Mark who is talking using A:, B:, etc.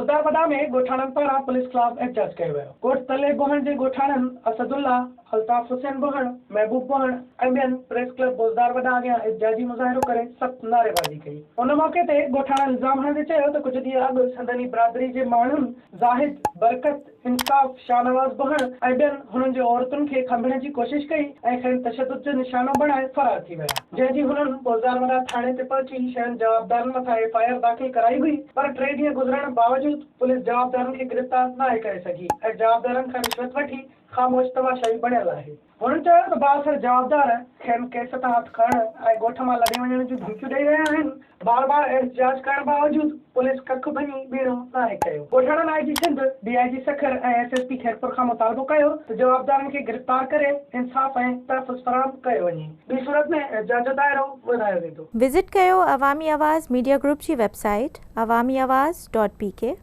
A: بوزدار وڏا ۾ ڳوٺاڻن پاران پوليس خلاف احتجاج ڪيو ويو. ڳوٺ تلي بوهڻ جي ڳوٺاڻن اسد الله، الطاف حسين بوهڻ، محبوب بوهڻ ۽ ٻين پريس ڪلب بوزدار وڏا اڳيان احتجاجي مظاهرو ڪري سخت نعريبازي ڪئي. ان موقعي تي ڳوٺاڻن الزام هڻندي چيو ته ڪجهه ڏينهن اڳ سندن ئي برادري جي ماڻهن زاهد، برڪت، انصاف، شاهنواز بهڻ ۽ ٻين هنن جي عورتن کي کنڀڻ جي ڪوشش ڪئي ۽ کين تشدد جو نشانو بڻائي فرار ٿي ويا، جنهن جي هنن بوزدار وڏا ٿاڻي تي پهچي شين جوابدارن مٿان ايف I R داخل ڪرائي هئي پر ٽي ڏينهن گذرڻ باوجود پوليس جوابدارن کي گرفتار ناهي ڪري سگهي ۽ جوابدارن کان رشوت وٺي خاموش تماشائي بڻيل آهي. هنن چيو ته بااثر جوابدار کين ڪيس تان هٿ کڻڻ ۽ ڳوٺ مان لڏي وڃڻ جون ڌمڪيون ڏئي رهيا آهن، بار بار احتجاج ڪرڻ باوجود پوليس ڪک ڀڃي ٻيڻو ناهي ڪيو. ڳوٺاڻن I G Sindh, D I G Sukkur ۽ S S P Khairpur کان مطالبو ڪيو ته جوابدارن کي گرفتار ڪري انصاف ۽ تحفظ فراهم ڪيو وڃي، ٻي صورت ۾ احتجاج جو دائرو وڌايو ويندو.
B: وزٽ ڪيو عوامي آواز ميڊيا گروپ جي website Awami Awaz dot P K.